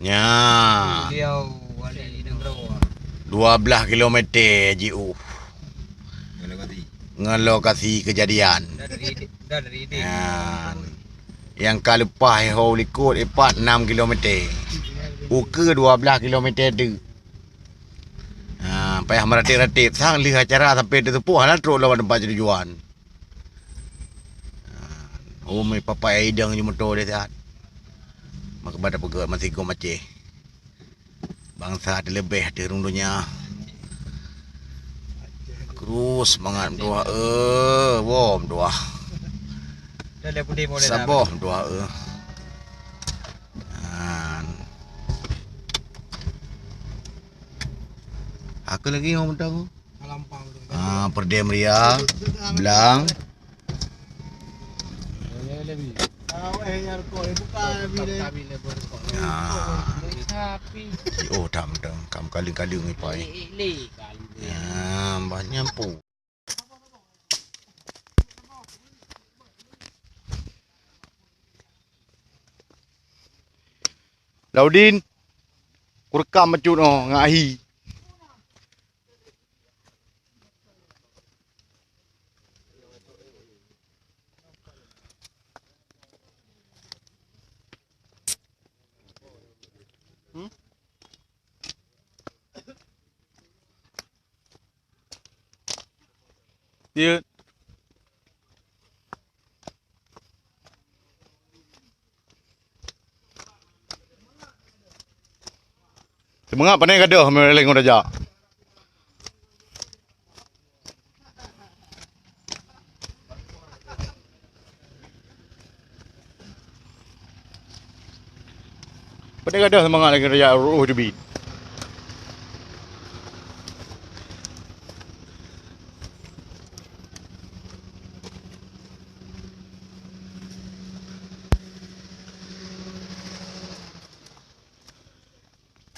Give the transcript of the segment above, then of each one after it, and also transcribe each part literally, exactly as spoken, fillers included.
Nya. Beliau wali nanggroe. Dua belas kilometer jiôh. Ngon lokasi kejadian. Nyan. Nyang ka leupah ho likot ipat enam kilometer. Ukeue dua belas kilometer teuk. Ha, payah meuratéb-ratéb sang lheueh acara sampai teuseupôh hana trok lom teumpat tujuan. Ha, umi papa idong di moto dia siat. Maka pada peugah masih gom Aceh. Bansa teuleubeh ateueh rhueng donya. Krus mangat meutuah, eh, woe meutuah. Saboh meutuah, eh. Nyan. Aku lagi ngomong tahu. Ah, perdem ria, blang. Ya. Oh, tam tam, kam kaling-kaling ni pai. Ya, banyak pu. Laudin, kurekam bacut oh, ngon ahi. Hmm? Iya. Seumangat pane gadoh meuleng udah jak. Pane gadoh seumangat lagèe raya ruh teubiet.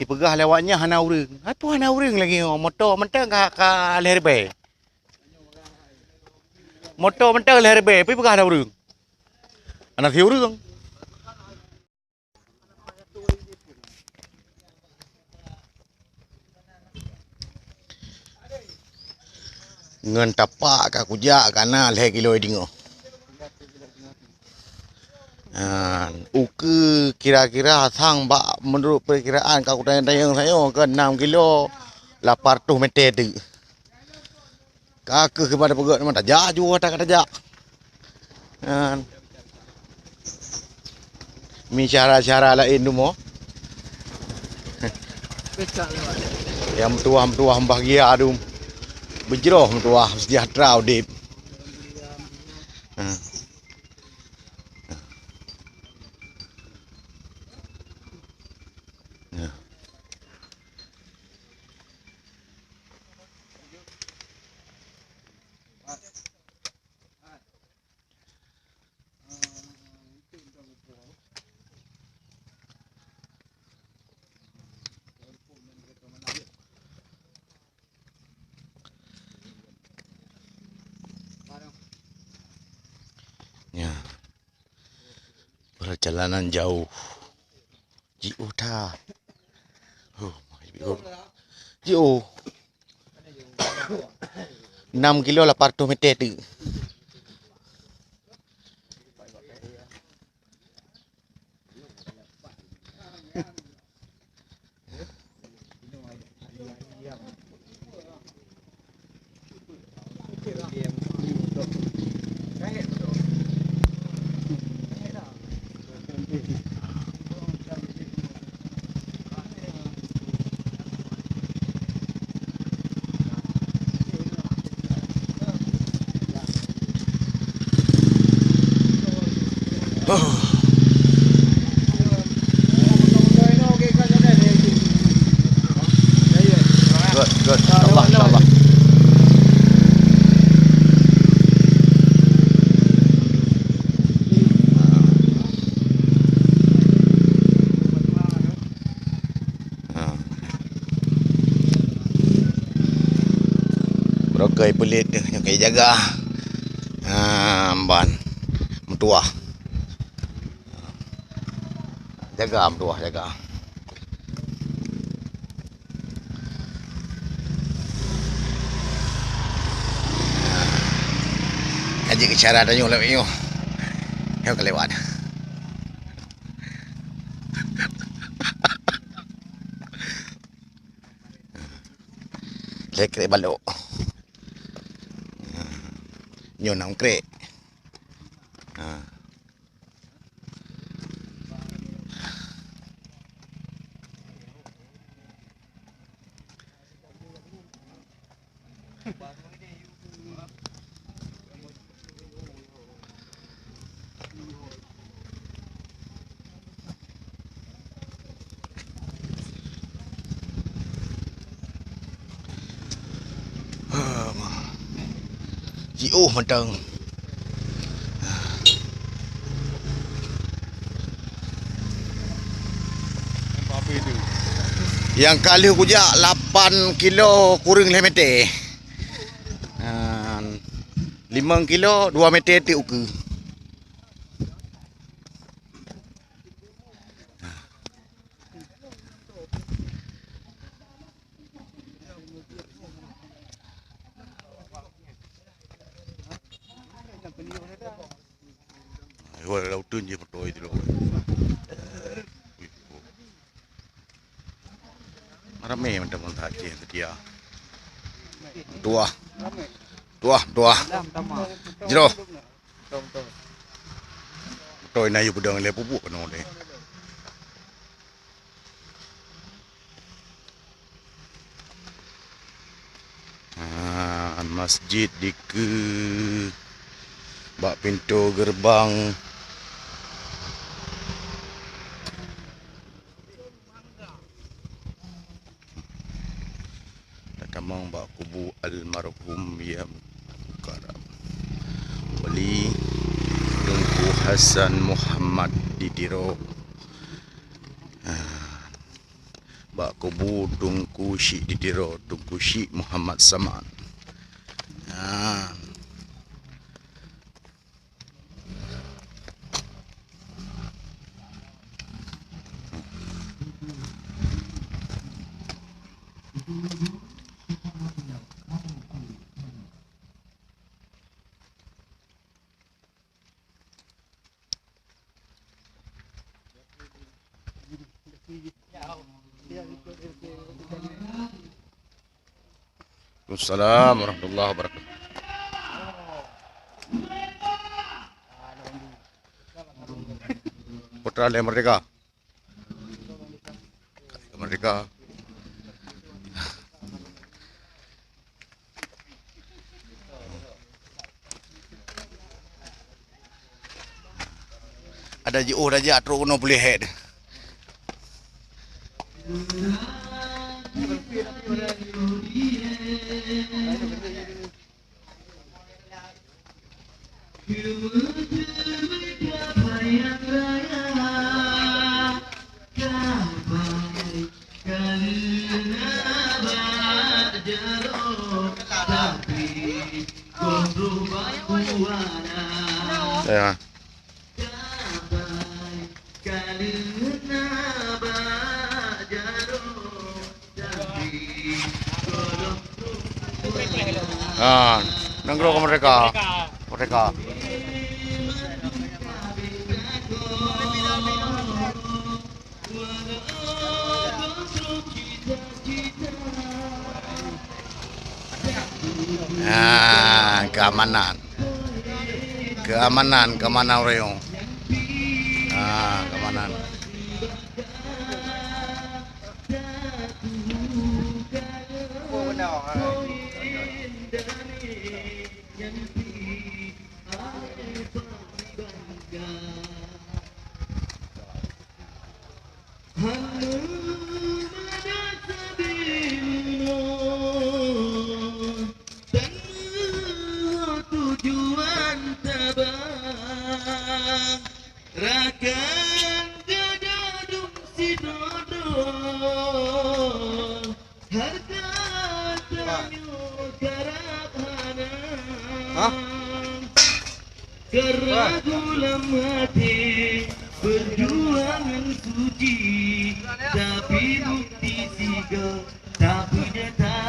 Ipeugah lé awak nyan hana ureueng. Hai peue hana ureueng lagèe nyoe, moto mantong ka, ka lhèe ribèe. Moto mantong lhèe ribèe, peue peugah hana ureueng? Hana si ureueng. Ngon tapak ka kujak ka na lhèe kilo teungoh. Nyan, ukeue kira-kira sang bak meunurot peukiraan ka kutanyong-tanyong sayoe keu enam kilo lapan reutôh meter teuk. Ka keuh keuban peugöt nyoe tajak ju ata ka tajak. Nyan. Mi syara-syara laén rumoh. Nyang meutuwah-meutuwah meubahagia dum. Beujroh meutuwah, seujahteura udép. Ha. Ha. Ya. Perjalanan jauh. Jiôh that. Huh, jiôh. Jiôh. Enam kilo lapan reutôh meter teuk. Good, good. InsyaAllah, insyaAllah. Ha. Barokon peulét nyoe ka jaga. Ha, ban. Meutuwah. Jaga meutuwah, jaga. Cit keu cara tanyoe lewat nyoe. Nyoe ka lewat. Lhèe krek balok. Nyoe nam krek. Ha. Jiôh mantong. Nyang ka lheueh kujak lapan kilo kureueng lhèe mètè. Limong kilo dua mètè teuk ukeue. Wah, lam uteuen jih beutôi sidroe. Ramè mantong bangsa Aceh seutia. Tuah. Tuah, tuah. Jroh. Beutôi na yue peudong lé pupuk keunoe deh. Ha, masjid dikeue bak pintoe geureubang. Tatamong bak kubu almarhum Yam Mukarram. Wali Teungku Hasan Muhammad di Tiro. Ha. Bak kubu Teungku Syik di Tiro, Teungku Syik Muhammad Saman. Ha. Waalaikumsalam warahmatullahi wabarakatuh. Putra lé merdeka. Merdeka. Ada jiôh dah jak trok keunoe puléh hek. Ya. Ah, nanggroe merdeka. Merdeka. Ah, keamanan. Keamanan, keamanan ureueng. Ah, keamanan. Tujuan tabang rakan gadadong sidroe-droe, harta tanyoe karab hana. Hah? Keu ragu lam até peujuangan suci, tapi bukti sigoe tapeunyata.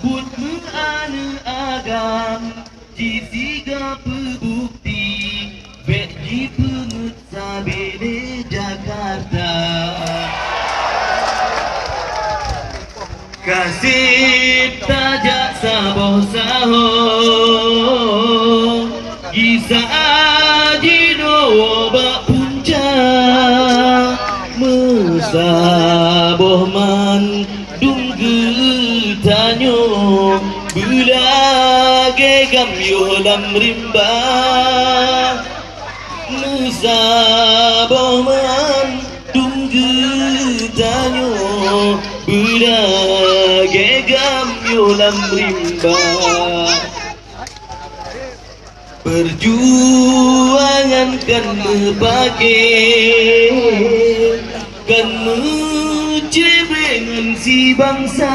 Buet meuaneuk agam Bini Jakarta. Ka seb tajak saboh saho, gisa jinoe bak punca, meusaboh mandum geutanyoe, beulagée gam yoh lam rimba. Meusaboh mandum geutanyoe, beulagée gam yoh lam rimba. Peujuangan kan meupaké, kan meucebé ngon sibansa.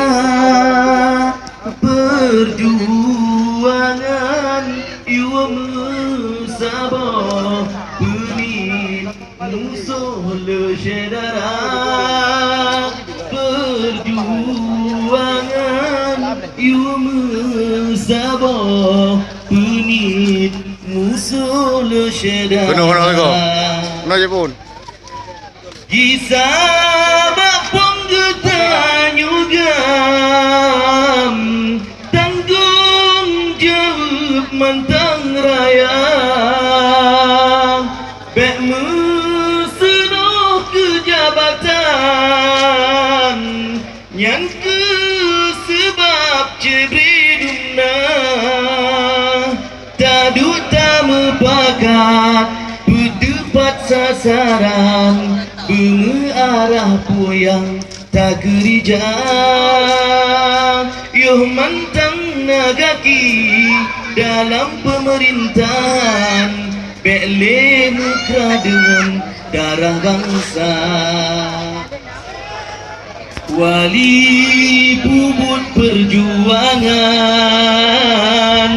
Peujuangan yue meusaboh, peuniet musoh le syedara. Peujuangan yue meusaboh, peuniet musoh le syedara. Penuh, penuh, penuh. Penuh je pun. Gisa bak pong geutanyoe gam, tanggong jaweueb mantong raya. Bék meuseunoh keu jabatan, nyan kheueh seubab cebri dumna. Taduek tameupakat, peuteupat sasaran, beumeuarah peue nyang takeurija. Yoh mantong na gaki dalam peumeurintahan, bék lé meukra deungon darah bansa. Wali peubuet peujuangan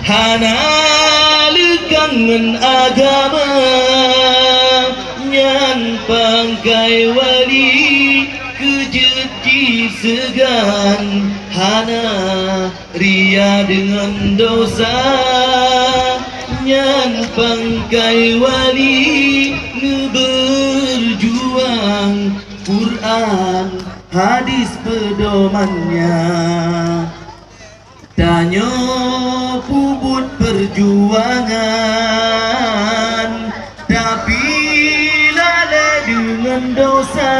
hana leukang ngon agama, nyan pangkai wali keujeuet jiseugan, hana ria deungon dosa, nyan pangkai wali neubeurjuang. Quran, hadis peudomannya. Tanyoe peubuet peujuangan, tapi lalée deungon dosa.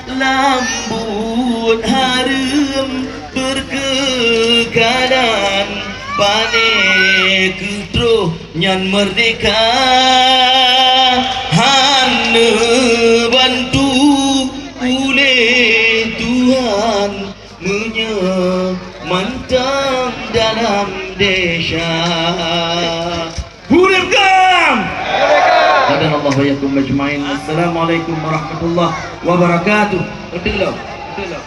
Lam buet hareuem beukeukalan, pané keu troh nyan meurdehka. Han neubantu ulée Tuhan meunyoe mantong dalam desya. Hureuem gam! Hadanallahu wa iyyakum ajmain. Assalamualaikum warahmatullahi wabarakatuh. Beutôi lom. Beutôi lom.